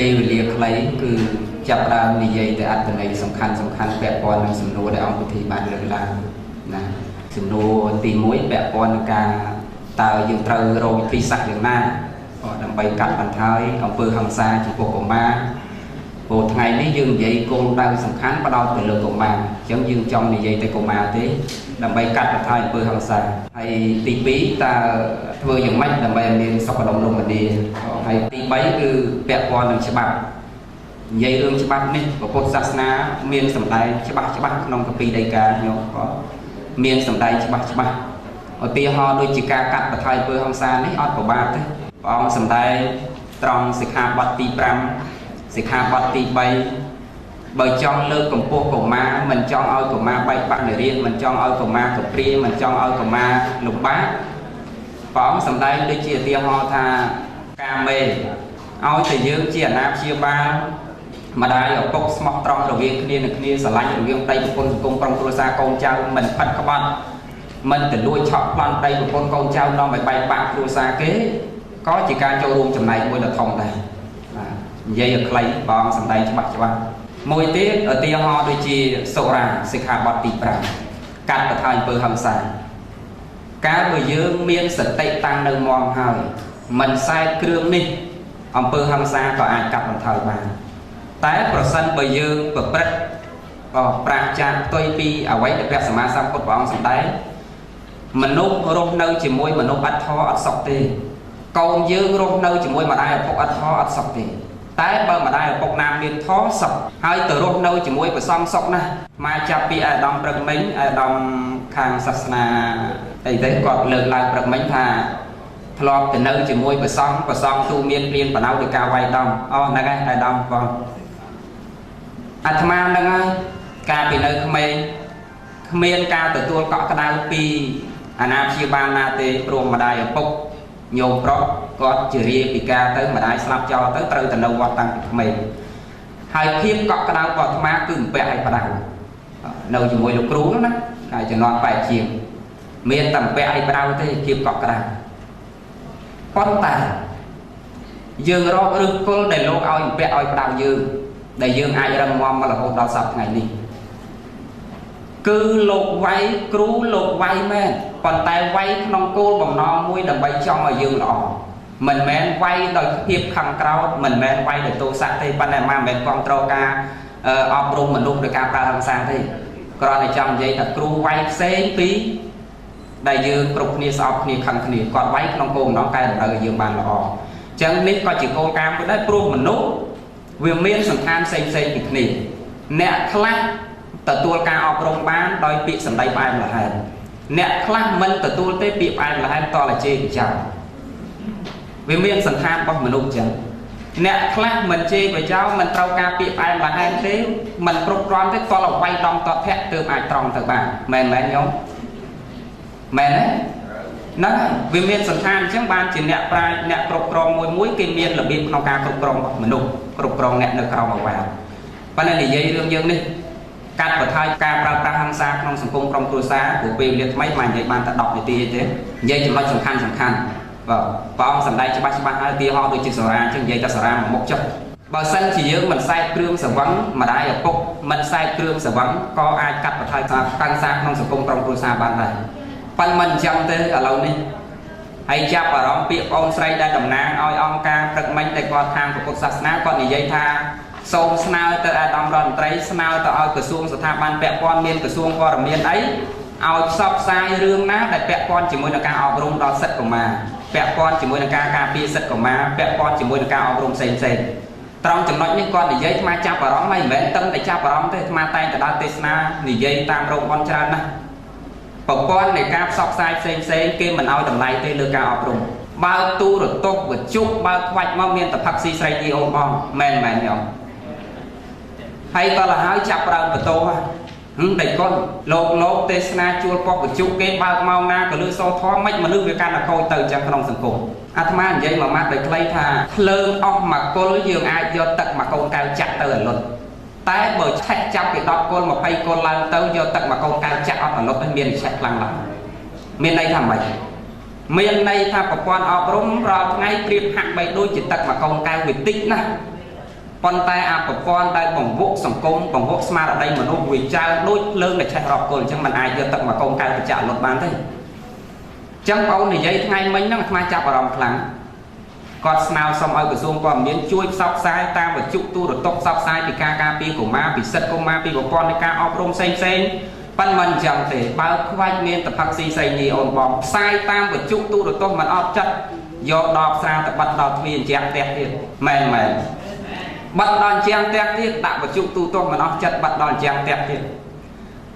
ពេលវេលាខ្លីគឺចាប់ផ្ដើមនិយាយទៅអត្ថន័យសំខាន់សំខាន់ពាក់ព័ន្ធនឹងសំណួរដែលអង្គពិធីបានលើកឡើងណាសំណួរទី1ពាក់ព័ន្ធនឹងការតើយើងត្រូវរកវិធីសាស្ត្រយ៉ាងណាដើម្បីកាត់បន្ថយអំពើហិង្សាចំពោះកុមារព្រោះថ្ងៃនេះយើងនិយាយគោលដៅសំខាន់ផ្ដោតទៅលើកុមារអញ្ចឹងយើងចង់និយាយតែកុមារទេដើម្បីកាត់បន្ថយអំពើហិង្សាហើយទី2តើធ្វើយ៉ាងម៉េចដើម្បីឲ្យមានសុខដុមរមនាហើយទី3គឺពាក់ព័ន្ធនឹងច្បាប់និយាយរឿងច្បាប់នេះពុទ្ធសាសនាមានសម្ដែងច្បាស់ច្បាស់ក្នុងគម្ពីរដីកាញោមក៏មានសម្ដែងច្បាស់ច្បាស់ឧទាហរណ៍ដូចជាការកាត់បន្ថយអំពើហិង្សានេះអត់ពិបាកទេព្រះអង្គសម្ដែងត្រង់សិក្ខាបទទី5សិក្ខាបទទី3បើចង់លើកកម្ពស់កុមារមិនចង់ឲ្យកុមារបែកបាក់និរាសមិនចង់ឲ្យកុមារកព្រាមិនចង់ឲ្យកុមារលំបាកព្រះអង្គសម្ដែងដូចជាឧទាហរណ៍ថាកាមេឲ្យតែយើងជាអាណាព្យាបាលម្ដាយឪពុកស្មោះត្រង់រវាងគ្នានឹងគ្នាស្រឡាញ់រវាងប្តីប្រពន្ធសង្គមក្រុមគ្រួសារកូនចៅមិនផិតក្បត់មិនទៅលួចឆក់ប្លន់ប្តីប្រពន្ធកូនចៅនាំឲ្យបែកបាក់គ្រួសារគេក៏ជាការចូលរួមចំណែកមួយដ៏ធំដែរបាទនិយាយឲ្យខ្លីបងសម្ដែងច្បាស់ច្បាស់មួយទៀតឧទាហរណ៍ដូចជាសុរាសិក្ខាបទទី5កាត់បន្ថយអំពើហិង្សាកាលបើយើងមានសតិតាំងនៅមមហើយមិនសែកគ្រឿងនេះអំពើហិង្សាក៏អាចកាត់បន្ថយបានតែប្រសិនបើយើងប្រព្រឹត្តក៏ប្រាសចាកផ្ទុយពីអ្វីដែលព្រះសម្មាសម្ពុទ្ធព្រះអង្គសម្ដែងមនុស្សរស់នៅជាមួយមនុស្សអត់ធម៌អត់សុខទេកូនយើងរស់នៅជាមួយម្ដាយឪពុកអត់ធម៌អត់សុខទេតែបើម្ដាយឪពុកណាមានធម៌សុខហើយទៅរស់នៅជាមួយព្រះសង្ឃសុខណាស់មកចាប់ពីអាដាមព្រឹកមិញអាដាមខាងសាសនាអីទេគាត់លើកឡើងព្រឹកមិញថាធ្លាប់ទៅនៅជាមួយព្រះសង្ឃព្រះសង្ឃទូមានព្រានបណៅដោយការវាយដំអូហ្នឹងហើយអាដាមបងអាត្មាហ្នឹងហើយកាលពីនៅក្មេងគ្មានការទទួលកក់ក្ដៅពីអាណាព្យាបាលណាទេព្រោះម្ដាយឪពុកញោមប្រុសគាត់ជារាពិការទៅម្ដាយស្លាប់ចោលទៅត្រូវទៅនៅវត្តតាំងពីក្មេងហើយភាពកក់ក្ដៅរបស់អាត្មាគឺអំពាក់ឲ្យផ្ដៅនៅជាមួយលោកគ្រូនោះណាហើយជំនាន់8ជាងមានតែអំពាក់ឲ្យផ្ដៅទេភាពកក់ក្ដៅប៉ុន្តែយើងរកឫសគល់ដែលលោកឲ្យអំពាក់ឲ្យផ្ដៅយើងដែលយើងអាចរឹងមាំមករហូតដល់សប្តាហ៍ថ្ងៃនេះគឺលោកវាយគ្រូលោកវាយមែនប៉ុន្តែវាយក្នុងគោលបំណងមួយដើម្បីចង់ឲ្យយើងល្អមិនមែនវាយដោយភាពខឹងក្រោធមិនមែនវាយដោយទោសៈទេប៉ុន្តែមិនមែនគ្រប់គ្រងការអប់រំមនុស្សដោយការប្រើហិង្សាទេគ្រាន់តែចង់និយាយថាគ្រូវាយផ្សេងពីដែលយើងគ្រប់គ្នាស្អប់គ្នាខឹងគ្នាគាត់វាយក្នុងគោលបំណងកែតម្រូវឲ្យយើងបានល្អអញ្ចឹងនេះក៏ជាគោលការណ៍មួយដែរព្រោះមនុស្សវាមានសន្តានផ្សេងផ្សេងពីគ្នាអ្នកខ្លះទទួលការអប់រំបានដោយពាក្យសម្ដីផ្អែមល្ហែមអ្នកខ្លះមិនទទួលទេពាក្យផ្អែមល្ហែមតលជេរបចោវាមានសន្តានរបស់មនុស្សអញ្ចឹងអ្នកខ្លះមិនជេរបចោមិនត្រូវការពាក្យផ្អែមល្ហែមទេមិនគ្រប់គ្រាន់ទេតលវាយដំតភៈទើបអាចត្រង់ទៅបានមែនមែនញោមមែនទេហ្នឹងវាមានសន្តានអញ្ចឹងបានជាអ្នកប្រាជ្ញអ្នកគ្រប់គ្រងមួយមួយគេមានរបៀបក្នុងការគ្រប់គ្រងរបស់មនុស្សគ្រប់គ្រងអ្នកនៅក្រោមអាវ៉ាប៉ុន្តែនិយាយរឿងយើងនេះកាត់បន្ថយការប្រើប្រាស់ហិង្សាក្នុងសង្គមក្រុមគ្រួសារព្រោះពេលវេលាថ្មីមកនិយាយបានតែ10នាទីទេនិយាយចំណុចសំខាន់សំខាន់បាទព្រះអង្គសម្ដែងច្បាស់ច្បាស់ហើយឧទាហរណ៍ដូចជាសារាអញ្ចឹងនិយាយតែសារាមួយមុខចុះបើសិនជាយើងមិនសែកគ្រឿងស្រវឹងម្ដាយឪពុកមិនសែកគ្រឿងស្រវឹងក៏អាចកាត់បន្ថយការហិង្សាក្នុងសង្គមក្រុមគ្រួសារបានដែរប៉ុន្តែមិនអញ្ចឹងទេឥឡូវនេះហើយចាប់អារម្មណ៍ពាក្យបងស្រីដែលតំណាងឲ្យអង្គការព្រឹកមិញដែលគាត់ខាងពុទ្ធសាសនាគាត់និយាយថាសូមស្នើទៅអាដាមរដ្ឋមន្ត្រីស្នើទៅឲ្យក្រសួងស្ថាប័នពាក់ព័ន្ធមានក្រសួងព័ត៌មានអីឲ្យផ្សព្វផ្សាយរឿងណាដែលពាក់ព័ន្ធជាមួយនឹងការអប់រំដល់សិទ្ធិកុមារពាក់ព័ន្ធជាមួយនឹងការការពារសិទ្ធិកុមារពាក់ព័ន្ធជាមួយនឹងការអប់រំផ្សេងផ្សេងត្រង់ចំណុចនេះគាត់និយាយអាត្មាចាប់អារម្មណ៍ហើយមិនមែនតឹងតែចាប់អារម្មណ៍ទេអាត្មាតែងតែដើរទេសនានិយាយតាមរោងបនច្រើនណាស់ប្រព័ន្ធនៃការផ្សព្វផ្សាយផ្សេងផ្សេងគេមិនឲ្យតម្លៃទេលើការអប់រំបើកទូរទស្សន៍វិទ្យុបើកខ្វាច់មកមានតែផឹកស៊ីស្រីទីអូនបងមែនមែនញោមហើយតលហើយចាប់ដើមបន្ទោហឹងដេកុនលោកទេសនាជួលប៉ុស្តិ៍វិទ្យុគេបើកម៉ោងណាក៏លឺសូរធម៌មិនមនុស្សវាកាន់តែខូចទៅអញ្ចឹងក្នុងសង្គមអាត្មានិយាយមួយម៉ាត់ដោយខ្លីថាភ្លើងអស់មួយគល់យើងអាចយកទឹកមួយកូនកែវចាក់ទៅឲ្យលុតតែបើឆេះចាប់ពី10គល់20គល់ឡើងទៅយកទឹកមួយកូនកែវចាក់អត់ឲ្យលុតទេមានឆេះខ្លាំងឡើងមានន័យថាម៉េចមានន័យថាប្រព័ន្ធអប់រំរាល់ថ្ងៃប្រៀបហាក់បីដូចជាទឹកមួយកូនកែវវាតិចណាស់ ប៉ុន្តែអាប្រព័ន្ធដែលបង្វក់សង្គមបង្វក់ស្មារតីមនុស្សវាច្រើនដូចភ្លើងដែលឆេះរាប់គល់អញ្ចឹងมันអាចយកទឹកមកកូនកែវបច្ចៈលុតបានទេអញ្ចឹងបងនិយាយថ្ងៃមិញហ្នឹងអាត្មាចាប់អារម្មណ៍ខ្លាំងគាត់ស្នើសុំឲ្យក្រសួងព័ត៌មានជួយផ្សព្វផ្សាយតាមវិទ្យុទូរទស្សន៍ផ្សព្វផ្សាយពីការការពារកុមារពិសិដ្ឋកុមារពីប្រព័ន្ធនៃការអប់រំផ្សេងផ្សេងប៉ិនមិនអញ្ចឹងទេបើខ្វាច់មានតផឹកស៊ីស្រីញីអូនបងផ្សាយតាមវិទ្យុទូរទស្សន៍មិនអត់ចិត្តយកដបស្រាទៅបិទដល់ទ្វារអញ្ចាំងផ្ទះទៀតមែនមែនបិទដល់អញ្ចាំងផ្ទះទៀតដាក់វិទ្យុទូរទស្សន៍មិនអស់ចិត្តបិទដល់អញ្ចាំងផ្ទះទៀត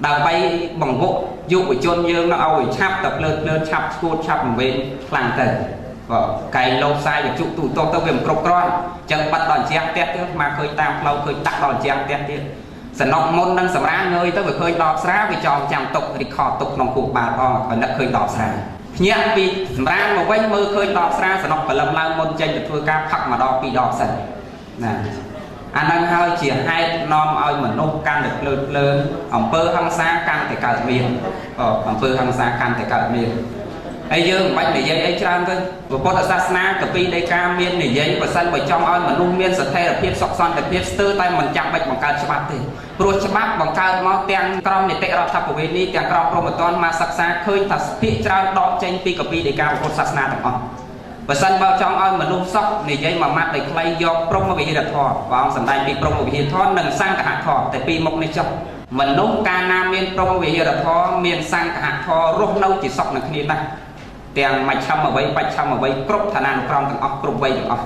ដើម្បីបង្វក់យុវជនយើងនឹងឲ្យឆាប់ទៅភ្លើតភ្លើតឆាប់ឈួតឆាប់វែងខ្លាំងទៅបើកែងលោផ្សាយវិទ្យុទូរទស្សន៍ទៅវាមិនគ្រប់គ្រាន់អញ្ចឹងបិទដល់អញ្ចាំងផ្ទះទៀតមកឃើញតាមផ្លូវឃើញដាក់ដល់អញ្ចាំងផ្ទះទៀតសំណុកមុននឹងសម្រាងើយទៅវាឃើញដបស្រាវាចងចាំទុក record ទុកក្នុងខួរក្បាលផងឲ្យនឹកឃើញដបស្រាភ្ញាក់ពីសម្រាមកវិញមើលឃើញដបស្រាសំណុកព្រលឹមឡើងមុនចេញទៅធ្វើការផឹកម្ដងពីរដបសិនណាអានឹងហើយជាហេតុនាំឲ្យមនុស្សកាន់តែភ្លើតភ្លើនអំពើហិង្សាកាន់តែកើតមានអំពើហិង្សាកាន់តែកើតមានហើយយើងមិនបាច់និយាយអីច្រើនទៅពុទ្ធសាសនាកពីដីកាមាននិយាយបើសិនបើចង់ឲ្យមនុស្សមានស្ថិរភាពសុខសន្តិភាពស្ទើរតែមិនចាំបាច់បង្កើតច្បាប់ទេព្រោះច្បាប់បង្កើតមកទាំងក្រមនីតិរដ្ឋប្រវេណីទាំងក្រមព្រហ្មទណ្ឌមកសិក្សាឃើញថាភាគច្រើនដកចេញពីកពីដីកាពុទ្ធសាសនាទាំងអស់បើសិនបើចង់ឲ្យមនុស្សសុខនិយាយមួយម៉ាត់ដោយខ្លីយកព្រហ្មវិហារធម៌ព្រះអង្គសម្ដែងពីព្រហ្មវិហារធម៌និងសង្ឃធម៌តែពីរមុខនេះចុះមនុស្សកាលណាមានព្រហ្មវិហារធម៌មានសង្ឃធម៌រស់នៅជាសុខនឹងគ្នាណាស់ទាំងមជ្ឈិមអ្វីបច្ឆិមអ្វីគ្រប់ឋានានុក្រមទាំងអស់គ្រប់វ័យទាំងអស់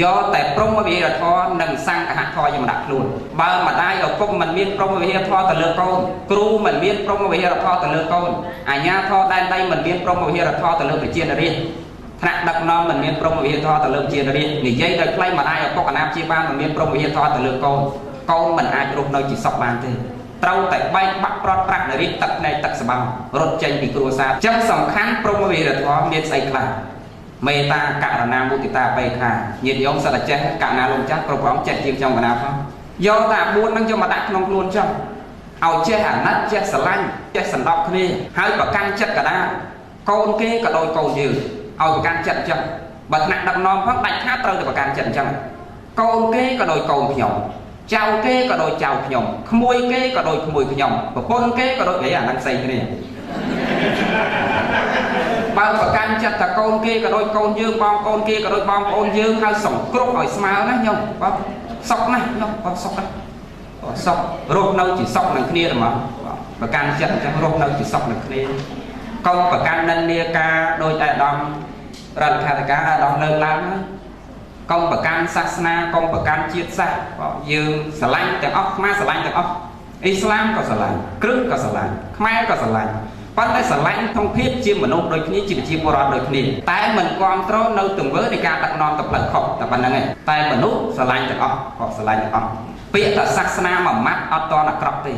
យកតែព្រហ្មវិហារធម៌និងសង្ឃធម៌យកមកដាក់ខ្លួនបើម្ដាយឪពុកមិនមានព្រហ្មវិហារធម៌ទៅលើកូនគ្រូមិនមានព្រហ្មវិហារធម៌ទៅលើកូនអាជ្ញាធរដែនដីមិនមានព្រហ្មវិហារធម៌ទៅលើប្រជានារីថ្នាក់ដឹកនាំមិនមានព្រហ្មវិហារធម៌ទៅលើប្រជានារីនិយាយដោយខ្លីម្ដាយឪពុកអាណាព្យាបាលមិនមានព្រហ្មវិហារធម៌ទៅលើកូនកូនមិនអាចរស់នៅជាសុខបានទេត្រូវតែបែកបាក់ប្រត់ប្រាក់នារីទឹកភ្នែកទឹកស្បោរត់ចេញពីគ្រួសារចឹងសំខាន់ព្រហ្មវិហារធម៌មានស្អីខ្លះមេត្តាករុណាមុទិតាបេខាញាតិញោមសិតតែចេះករុណាលោកចាស់គ្រប់អង្គចេះជាងខ្ញុំកណាផងយកតែ4ហ្នឹងយកមកដាក់ក្នុងខ្លួនចុះឲ្យចេះអាណិតចេះស្រឡាញ់ចេះសន្តោសគ្នាហើយប្រកាន់ចិត្តកដាកូនគេក៏ដូចកូនយើងឲ្យប្រកាន់ចិត្តអញ្ចឹងបើថ្នាក់ដឹកនាំផងដាច់ខាតត្រូវតែប្រកាន់ចិត្តអញ្ចឹងកូនគេក៏ដូចកូនខ្ញុំចៅគេក៏ដូចចៅខ្ញុំក្មួយគេក៏ដូចក្មួយខ្ញុំប្រពន្ធគេក៏ដូចអីអាហ្នឹងផ្សេងគ្នាបើប្រកាន់ចិត្តថាកូនគេក៏ដូចកូនយើងបងប្អូនគេក៏ដូចបងប្អូនយើងហើយសង្គ្រោះឲ្យស្មើណាញោមបាទសុខណាស់ញោមបាទសុខណាស់សុខរស់នៅជាសុខនឹងគ្នាហ្មងប្រកាន់ចិត្តអញ្ចឹងរស់នៅជាសុខនឹងគ្នាកុំប្រកាន់និន្នាការដោយអាដាមរដ្ឋាភិបាលអាដាមលើកឡើងកុំប្រកាន់សាសនាកុំប្រកាន់ជាតិសាសន៍យើងស្រឡាញ់ទាំងអស់ខ្មែរស្រឡាញ់ទាំងអស់អ៊ីស្លាមក៏ស្រឡាញ់គ្រឹះក៏ស្រឡាញ់ខ្មែរក៏ស្រឡាញ់ប៉ុន្តែស្រឡាញ់ក្នុងភាពជាមនុស្សដូចគ្នាជាប្រជាពលរដ្ឋដូចគ្នាតែមិនគ្រប់គ្រងនៅទង្វើនៃការដឹកនាំទៅផ្លូវខុសតែប៉ុណ្្នឹងឯងតែមនុស្សស្រឡាញ់ទាំងអស់ក៏ស្រឡាញ់ទាំងអស់ពាក្យថាសាសនាមួយម៉ាត់អត់តអាក្រក់ទេ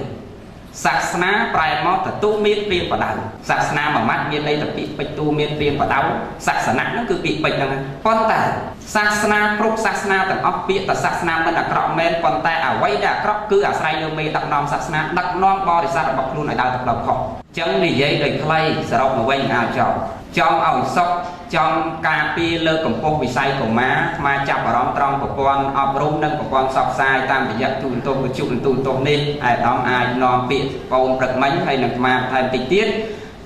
សាសនាប្រែមកតទូមានព្រាមបដៅសាសនាមួយម៉ាត់មានន័យថាពាក្យពេចន៍ទូមានព្រាមបដៅសាសនាហ្នឹងគឺពាក្យពេចន៍ហ្នឹងប៉ុន្តែសាសនាគ្រប់សាសនាទាំងអស់ពាក្យថាសាសនាមិនអាក្រក់មែនប៉ុន្តែអ្វីដែលអាក្រក់គឺអាស្រ័យលើមេដឹកនាំសាសនាដឹកនាំបរិស័ទរបស់ខ្លួនឲ្យដើរទៅផ្លូវខុសចឹងនិយាយដោយខ្លីសរុបមកវិញអាចចប់ចង់ឲ្យសុខចង់ការពារលើកម្ពស់វិស័យកុមារអាត្មាចាប់អារម្មណ៍ត្រង់ប្រព័ន្ធអប់រំនិងប្រព័ន្ធផ្សព្វផ្សាយតាមរយៈទូរទស្សន៍វិទ្យុនិងទូរទស្សន៍នេះអាដាមអាចនាំពាក្យបងព្រឹកមិញហើយនឹងអាត្មាបន្ថែមតិចទៀត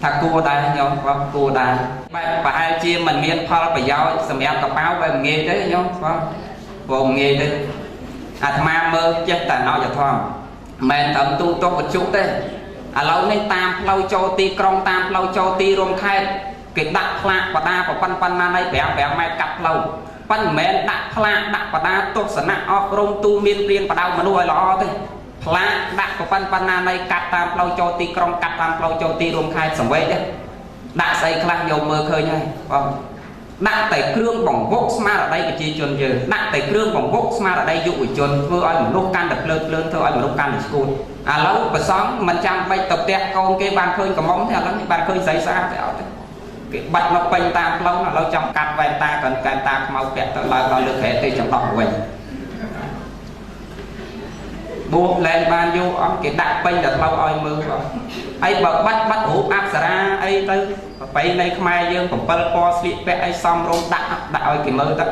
ថាគួរដែរញោមបងគួរដែរបែបប្រហែលជាមិនមានផលប្រយោជន៍សម្រាប់កប៉ៅបែបងាយទេញោមបងបងងាយទេអាត្មាមើលចេះតែណោចធម៌មិនត្រឹមទូរទស្សន៍វិទ្យុទេឥឡូវនេះតាមផ្លូវចូលទីក្រុងតាមផ្លូវចូលទីរួមខេត្តគេដាក់ផ្លាកបដាប្រប៉ុណ្ណាណៃ5ម៉ែត្រកាត់ផ្លូវប៉ុន្តែមិនមែនដាក់ផ្លាកដាក់បដាទស្សនៈអប់រំទូមានព្រានបដៅមនុស្សឲ្យល្អទេផ្លាកដាក់ប្រប៉ុណ្ណាណៃកាត់តាមផ្លូវចូលទីក្រុងកាត់តាមផ្លូវចូលទីរួមខេត្តសង្វេគទេដាក់ស្អីខ្លះយកមើលឃើញហើយបងដាក់តែគ្រឿងបង្វក់ស្មារតីប្រជាជនយើងដាក់តែគ្រឿងបង្វក់ស្មារតីយុវជនធ្វើឲ្យមនុស្សកាន់តែភ្លើតភ្លើនធ្វើឲ្យមនុស្សកាន់តែស្គួតឥឡូវប្រសងមិនចាំបាច់ទៅផ្ទះកូនគេបានឃើញកំមុំទេឥឡូវនេះបានឃើញស្រីស្អាតទេអត់ទេគេបាត់មកពេញតាមផ្លូវឥឡូវចង់កាត់វ៉ែនតាកែនតាខ្មៅពាក់ទៅឡើងដល់លើក្រែទេចង់ដោះវិញ បួសលែងបានយូរអស់គេដាក់ពេញតែផ្លូវឲ្យមើលបងហើយបើបាត់បាត់រូបអប្សរាអីទៅប្រពៃណីខ្មែរយើង7ពណ៌ស្លៀកពាក់អីសំរុំដាក់ដាក់ឲ្យគេមើលទៅ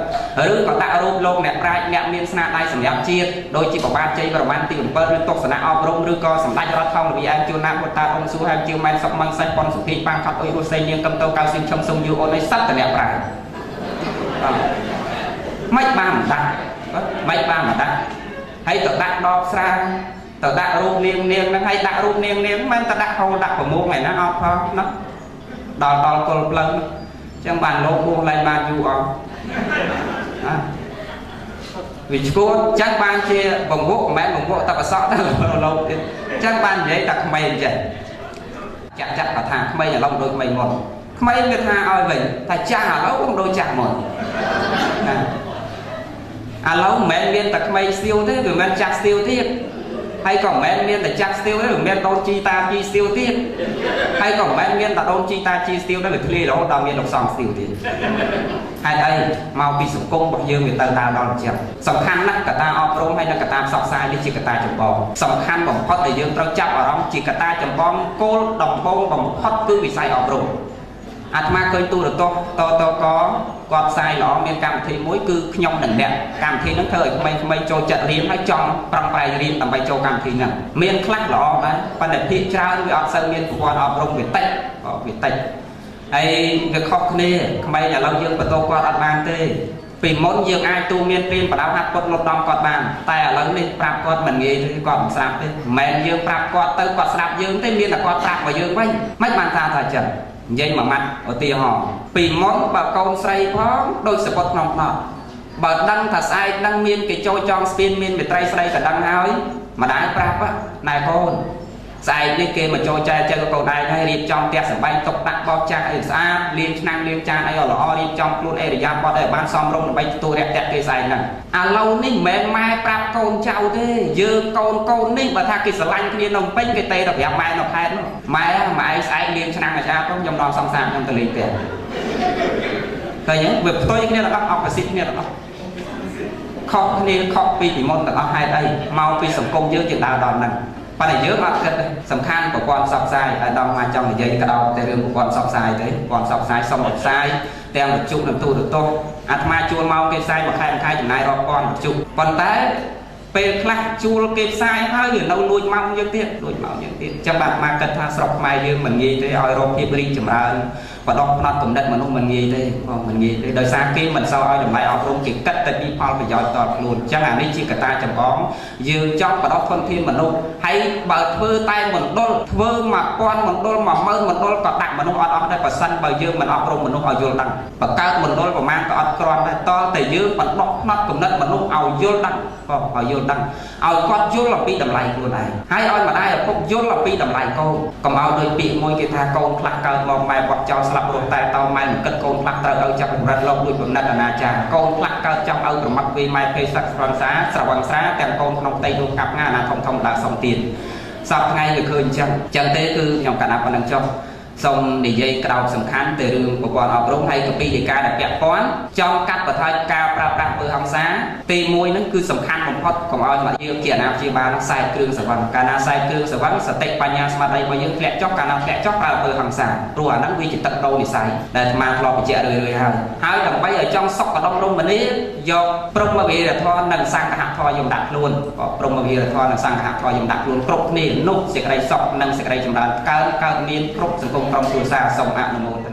ឬក៏ដាក់រូបលោកអ្នកប្រាជ្ញអ្នកមានស្នាដៃសម្រាប់ជាតិដូចជាប្របាទជ័យវរ្ម័នទី7ឬទស្សនៈអប់រំឬក៏សម្ដេចរដ្ឋថងរវីអែមជួនណាបុតាអង្គស៊ូហែមជាម៉ែនសុកម៉ាំងសាច់ប៉ុនសុភីប៉ាងខាត់អុយរស់សេងនាងកំតោកៅសៀមឈឹមសុំយូអូនអីសត្វតអ្នកប្រាជ្ញមិនបានមិនដាក់មិនបានមិនដាក់ហើយទៅដាក់ដបស្រាទៅដាក់រូបនាងនាងហ្នឹងហើយដាក់រូបនាងនាងមិនទៅដាក់ហូលដាក់ប្រមូលថ្ងៃណាអត់ផងណាដល់ដល់គល់ផ្លូវចឹងបានលោកបួសឡើងបានយូរអស់ណាវាឈួតចឹងបានជាបង្វក់មិនមែនបង្វក់តែប្រសក់ទៅលោកទៀតចឹងបាននិយាយតែក្មេងចេះចាក់ចាក់គាត់ថាក្មេងឥឡូវដូចក្មេងមុនក្មេងវាថាឲ្យវិញតែចាស់ឥឡូវcũngដូចចាស់មុនណាឥឡូវមិនមែនមានតែក្មេងស្ទៀវទេវាមិនមែនចាស់ស្ទៀវទៀតហើយក៏មិនមែនមានតែចាស់ស្ទៀវទេវាមានដូនជីតាជីស្ទៀវទៀតហើយក៏មិនមែនមានតែដូនជីតាជីស្ទៀវដែរវាធ្លាយរហូតដល់មានលោកសង្ឃស្ទៀវទៀតហេតុអីមកពីសង្គមរបស់យើងវាទៅដើរដល់អញ្ចឹងសំខាន់ណាស់កត្តាអប់រំហើយនិងកត្តាផ្សព្វផ្សាយនេះជាកត្តាចម្បងសំខាន់បំផុតដែលយើងត្រូវចាប់អារម្មណ៍ជាកត្តាចម្បងគោលដំបូងបំផុតគឺវិស័យអប់រំអាត្មាឃើញទូរទស្សន៍តតកគាត់ផ្សាយល្អមានកម្មវិធីមួយគឺខ្ញុំនិងអ្នកកម្មវិធីហ្នឹងធ្វើឲ្យក្មេងៗចូលចិត្តរៀនហើយចង់ប្រឹងប្រែងរៀនដើម្បីចូលកម្មវិធីហ្នឹងមានខ្លះល្អដែរប៉ុន្តែភាគច្រើនវាអត់សូវមានប្រព័ន្ធអប់រំវាតិចវាតិចហើយវាខុសគ្នាក្មេងឥឡូវយើងបន្តគាត់អត់បានទេពីមុនយើងអាចទូមានព្រានបដៅហាត់ពុតលត់ដំគាត់បានតែឥឡូវនេះប្រាប់គាត់មិនងាយទេគាត់មិនស្រាប់ទេមិនមែនយើងប្រាប់គាត់ទៅគាត់ស្ដាប់យើងទេមានតែគាត់ប្រាប់មកយើងវិញមិនបានថាថាចឹងនិយាយមួយម៉ាត់ឧទាហរណ៍ពីមុនបើកូនស្រីផងដូចសពុតក្នុងផ្នត់បើដឹងថាស្អែកនឹងមានគេចូលចងស្ពានមានមេត្រីស្រីក៏ដឹងហើយម្ដាយប្រាប់ណែកូនស្អែកនេះគេមកចូលចែកចែកកូនឯងហើយរៀបចំផ្ទះសម្បែងទុកដាក់បោកចាស់អីស្អាតលាងឆ្នាំងលាងចានអីឲ្យល្អរៀបចំខ្លួនអេរិយាបថឲ្យបានសមរម្យដើម្បីទទួលរាក់ទាក់គេស្អែកហ្នឹងឥឡូវនេះមិនមែនម៉ែប្រាប់កូនចៅទេយើងកូនកូននេះបើថាគេស្រឡាញ់គ្នានៅពេញគេទេទៅប្រាប់ម៉ែនៅខេត្តនោះម៉ែម៉ែឯងស្អែកលាងឆ្នាំងឲ្យស្អាតទៅខ្ញុំនាំសង្សារខ្ញុំទៅលេងផ្ទះឃើញទេវាផ្ទុយគ្នាទាំងអស់អបសិទ្ធគ្នាទាំងអស់ខុសគ្នាខុសពីមុនទាំងអស់ហេតុអីមកពីសង្គមយើងជាដើរដល់ហ្នឹងប៉ុន្តែយើងអត់គិតសំខាន់ប្រព័ន្ធផ្សព្វផ្សាយឲ្យដល់មកចង់និយាយក្តោបតែរឿងប្រព័ន្ធផ្សព្វផ្សាយទេប្រព័ន្ធផ្សព្វផ្សាយសុំផ្សាយទាំងវិទ្យុនិងទូរទស្សន៍អាត្មាជួលមកគេផ្សាយមួយខែមួយខែចំណាយរាប់ពាន់វិទ្យុប៉ុន្តែពេលខ្លះជួលគេផ្សាយហើយវានៅលួចម៉ោងយើងទៀតលួចម៉ោងយើងទៀតអញ្ចឹងបាទមកគិតថាស្រុកខ្មែរយើងមិនងាយទេឲ្យរកភាពរីកចម្រើនបដោះផ្នត់គំនិតមនុស្សមិនងាយទេបងមិនងាយទេដោយសារគេមិនសូវឲ្យតម្លៃអប់រំគេគិតតែពីផលប្រយោជន៍តខ្លួនអញ្ចឹងអានេះជាកត្តាចម្បងយើងចង់បដោះធនធានមនុស្សហើយបើធ្វើតែមណ្ឌលធ្វើ1000មណ្ឌល10000មណ្ឌលក៏ដាក់មនុស្សអត់អស់ដែរបើសិនបើយើងមិនអប់រំមនុស្សឲ្យយល់ដឹងបង្កើតមណ្ឌលប្រមាណក៏អត់គ្រាន់ដែរតតែយើងបដោះផ្នត់គំនិតមនុស្សឲ្យយល់ដឹងបងឲ្យយល់ដឹងឲ្យគាត់យល់អំពីតម្លៃខ្លួនឯងហើយឲ្យម្ដាយឪពុកយល់អំពីតម្លៃកូនកុំឲ្យដូចពាក្យមួយគេថាកូនខ្លះកើតមកម៉ែបត់ចោលស្លាប់រស់តែតោម៉ែមិនគិតកូនខ្លះត្រូវឲ្យចាប់កម្រិតលោកដូចបំណិតអនាចារកូនខ្លះកើតចង់ឲ្យប្រមាត់វាម៉ែភេសឹកស្រន់សាស្រវឹងស្រាទាំងកូនក្នុងផ្ទៃលោកកាប់ងាណាធំធំដើរសុំទៀតសពថ្ងៃវាឃើញអញ្ចឹងអញ្ចឹងទេគឺខ្ញុំកណាប់ប៉ុណ្្នឹងចុះសូមនិយាយក្រោបសំខាន់ទៅរឿងប្រព័ន្ធអប់រំហើយក៏ពីដីកាដែលពាក់ព័ន្ធចង់កាត់បន្ថយការប្រើប្រាស់អំពើហិង្សាទី1ហ្នឹងគឺសំខាន់បំផុតកុំឲ្យមកយើងជាអាណាព្យាបាលខ្សែគ្រឿងសង្វឹងកាលណាខ្សែគ្រឿងសង្វឹងសតិបញ្ញាស្មារតីរបស់យើងធ្លាក់ចុះកាលណាធ្លាក់ចុះប្រើអំពើហិង្សាព្រោះអាហ្នឹងវាជាទឹកដូរនិស័យដែលអាត្មាធ្លាប់បញ្ជាក់រឿយៗហើយហើយដើម្បីឲ្យចង់សុខដុមរមនាយកព្រហ្មវិហារធម៌និងសង្ឃធម៌យំដាក់ខ្លួនព្រហ្មវិហារធម៌និងសង្ឃធម៌យំដាក់ខ្លួនគ្រប់គ្នានោះសេចក្តីសុខនិងសេចក្តីចម្រើនកើនកើតមានគ្រប់សង្គមក្រុមគ្រួសារសូមអនុមោទនា